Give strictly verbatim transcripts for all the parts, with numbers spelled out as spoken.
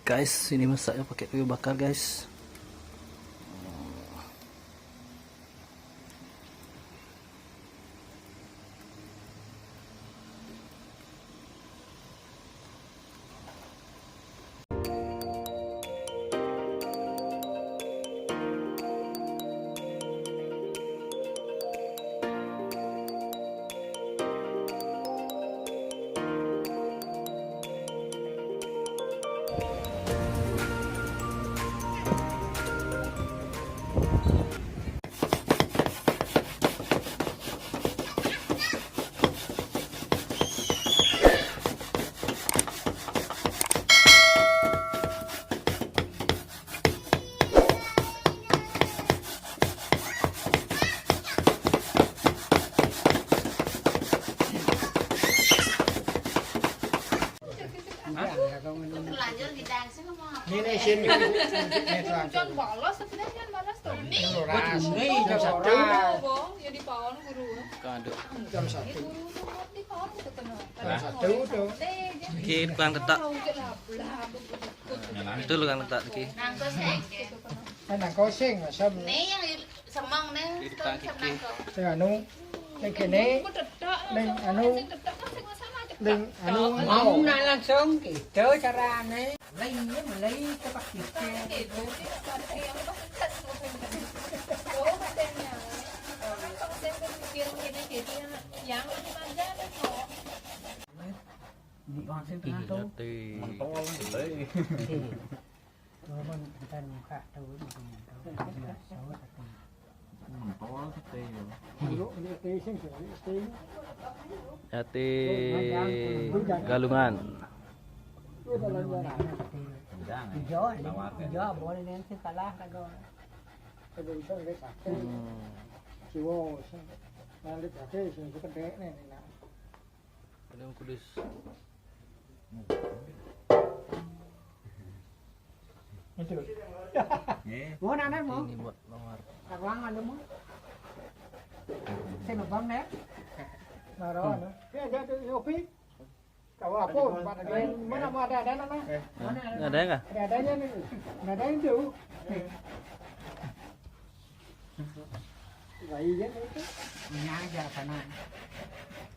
Guys, ini masaknya pakai kayu bakar, guys. Ini, ini, sini. Ini, tuh, tuh. Jangan balas, tapi dia jangan balas tuh. Ini. Ini, jam satu. Tuh, Bang, ya di paon guru. Kado. Jam satu. Guru tuh buat di paon tuh kena. Jam satu tuh. Oke, tukang ketak. Itu tukang ketak iki. Nang koseng. Eh, nang koseng, masa belum? Ini yang semang nih, tukang kiki. Sing anu, sing kene, ning anu, ning anu mau. Mau nak langsung gitu carane. Lainnya mulai ke Pak Kiki. Gitu, sih, ada yang pas. Oh, katanya. Kan kalau saya berpikir gini, jadi yang, yang ini aja deh, kok. Di orang sing tengah tuh. Mentol, eh. Turun, kita buka tuh, itu mentol. Iya, saus atau mentol, sate, ya. Ati Galungan. Jangan. Hijau, hijau, boleh nanti kalah kalau. Hmm. Siwo, balik lagi, sing gede nih, nih, nah. Ini kudus. Itu. Nggih. Mau nanan mau? Ini buat lawar. Ruangan lu mau? Saya nebang ya. Naruh anu. Ya, ada tuh, Yopi. Tahu apa? Mana ada, ada, ada, ada. Eh. Mana ada? Nggak ada ya, nggak? Ada, adanya nih. Nggak ada itu. Lah, iya, itu. Ini aja sana.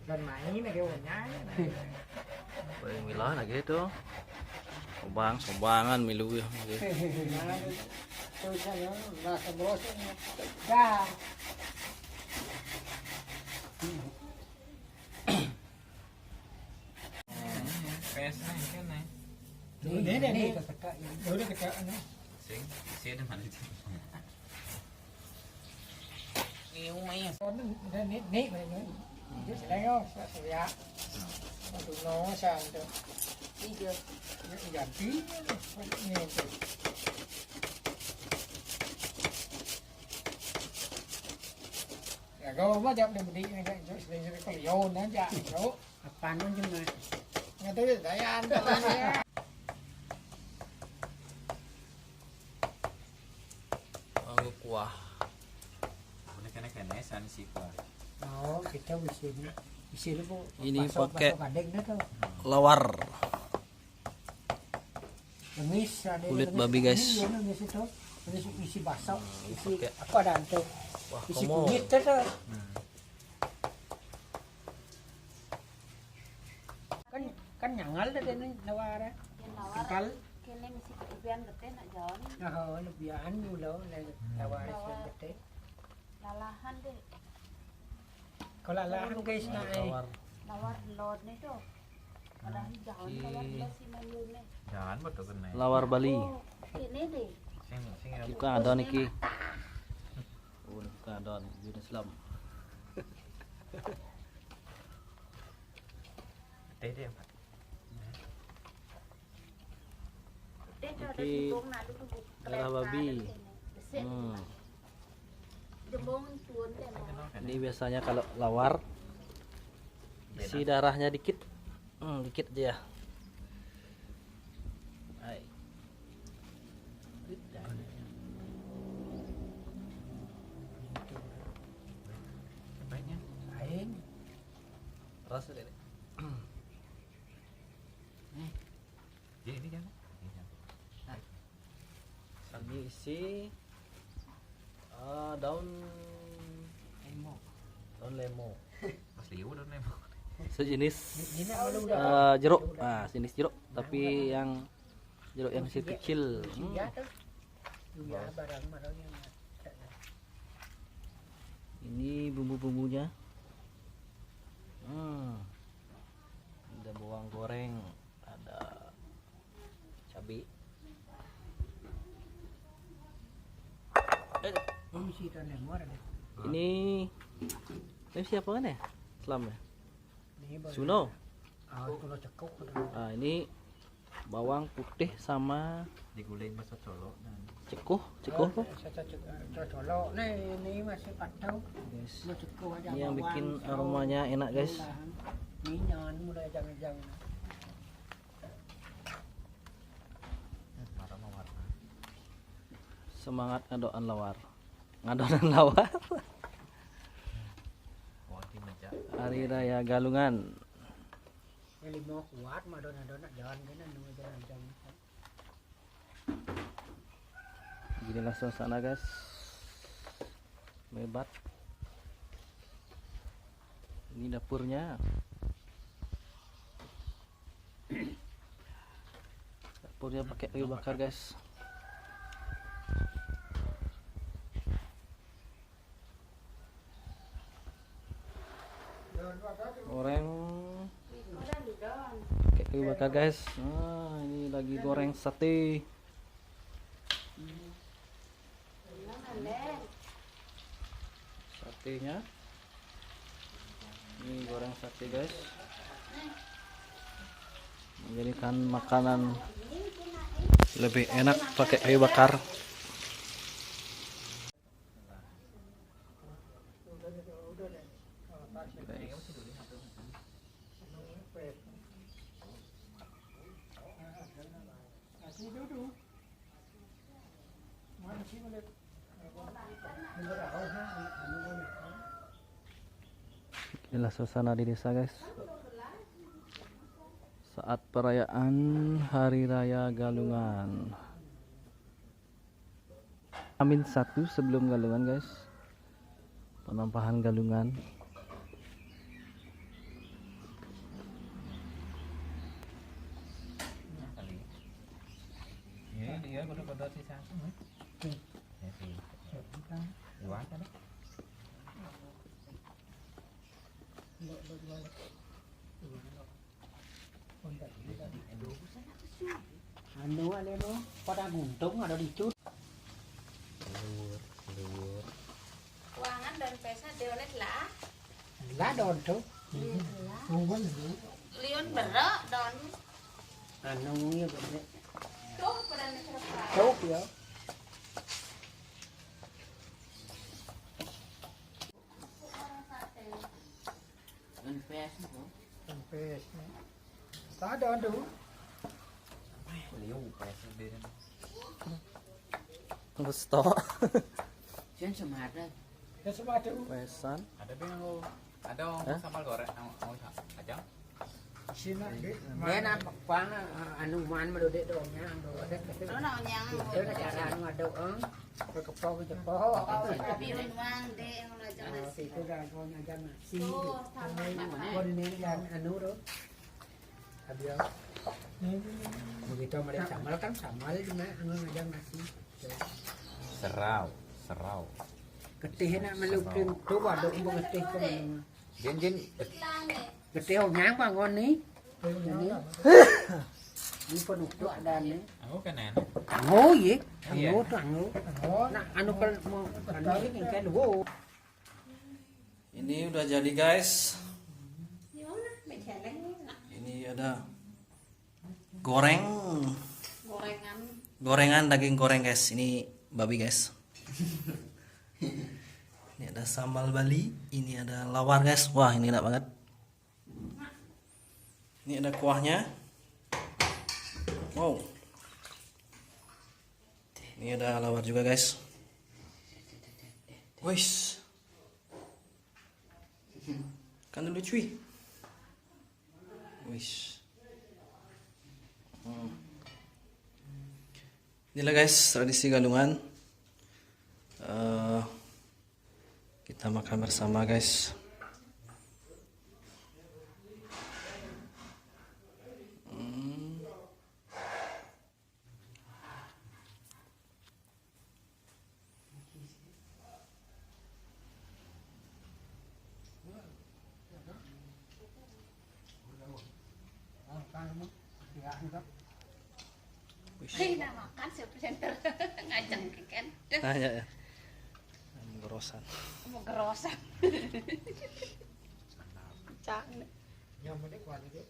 Dan main lagi, wanya. Paling milah lagi itu. Sobang, sobangan milu ya. Terus, ya, lah, sembrosin. Dah. P S nih, kan, nih. Ini, ini, ini. Udah, udah, udah. Sing, sing ada mana itu? Ini, ini, ini. Ini, ini, ini. Ini, saya, saya, saya. Aduh, no, saya, itu. Iya. Ini ganti, ini, ini. Ya, kau apa jawab dia beli ni kan, Cuk, sering-sering kau yon aja, Cuk. Apaan pun cuma. Nggak tahu, saya antar aja. Anggo kuah. Ini kena-kena san sih, Pak. Oh, kita bisa ini. Bisa lu, Bu. Ini pakai lawar. Lemis, ada kulit lemis babi, guys. Iya, lemis itu. Lemis isi baso, isi pakai apa dah itu? Wah, isi komo. Kulit itu. Hmm. Kan, kan nyangal dah ini lawar. Ya, lawar. Kental. Kene mesti kebian gede nak jalan. Oh, lebihan dulu, lawar. Lawar. Isi gede. Lalahan deh. Kalau lalahan, guys, nah, eh. Lawar. Lawar lot nih tuh. Padahal jangan lawar lot sih, main dulu nih. Jangan betul kena. Lawar Bali. Oh, ini deh. Sing, sing ya. Bukan ada niki. Oh, bukan ada nih, jenis lam. Teh deh, Pak. Iki darah babi. Hmm. Ini biasanya kalau lawar, isi darahnya dikit. Hmm, dikit aja ya. Hai. Lain. Rasa deh. Nih. Ya, ini kan. Ini kan. Isi, eh, daun lemo. Daun lemo. Mas liu daun lemo. Sejenis, eh, jeruk. Ah, sejenis jeruk, tapi yang jeruk yang kecil-kecil. Hmm. Iya, barang-barang yang ada. Ini bumbu-bumbunya. Hmm. Ada bawang goreng, ada cabai. Eh, ini, ini siapa kan ya? Selam ya? Suno. Ah, suno cekuk. Ah, ini bawang putih sama diguling, masuk colok dan cekuh, cekuh apa? Cocok, cocok. Nih, ini masih padau. Guys. Ini yang bikin aromanya enak, guys. Ini jangan mulai jangan-jangan. Semangat ngadoan lawar. Ngadoan lawar. Hari Raya Galungan. Limo kuat, madon-adon nak jalan kena, nunggu jalan-jalan. Beginilah suasana, guys. Mebat. Ini dapurnya. Dapurnya pakai kayu bakar, guys. Goreng pakai kayu bakar, guys. Nah, ini lagi goreng sate. Satenya. Ini goreng sate, guys. Menjadikan makanan lebih enak pakai kayu bakar. Guys. Inilah suasana di desa, guys. Saat perayaan Hari Raya Galungan. Hamin satu sebelum Galungan, guys. Penampahan Galungan. Ya, dia pada-pada sisa. Ya, sih. Iwan kan? Anu, ale no, pada guntung ada di cut. Luwur, luwur. Kuangan daun pesa diolet lah. Lah daun tu. Iya, lah. Tunggu dulu. Liun berok daun. Anu ya bener. Tuh, pada nih serap. Tuh ya. Empes, no? Empes, no? Tak ada tu. Liu, empes, dia. Tunggu stok. Sian semada. Ya semada. Pesan. Ada pun yang ada orang sambal goreng, orang, orang ajang. Sina, dia nak pang, anu man melodek dongnya, anu ada. Anu nak nyang. Itu nak cara anu ada, eh. Kepok, kepok. Tapi unwang deh, yang lajang nasi. Itu dah, aku nyajang nasi. Tuh, sama. Kon ni yang anu tu. Ada. Begitu mereka sambal kan sambal cuma anu nyajang nasi. Serau, serau. Getih nak melukis tu, ada pun getih tu. Jin, Jin. Getih orang bangun ni. Ini. Ini penutup ada ni. Aku kan enak. Anggo ye. Iya. Anggo tu anggo. Nak anu kalau mau anu ni kan dua. Ini udah jadi, guys. Ini ada goreng. Gorengan. Gorengan daging goreng, guys. Ini babi, guys. Ini ada sambal Bali, ini ada lawar, guys. Wah, ini enak banget. Ini ada kuahnya. Wow. Ini ada lawar juga, guys. Wis. Kan dulu, cuy. Wis. Hmm. Inilah guys, tradisi Galungan. Eh, kita makan bersama guys. Hmm. Ay, namakan si presenter. Ngajak kan. Nanya ya. Gorosan. Mau gerosan. Cang. Yang penting kuat itu.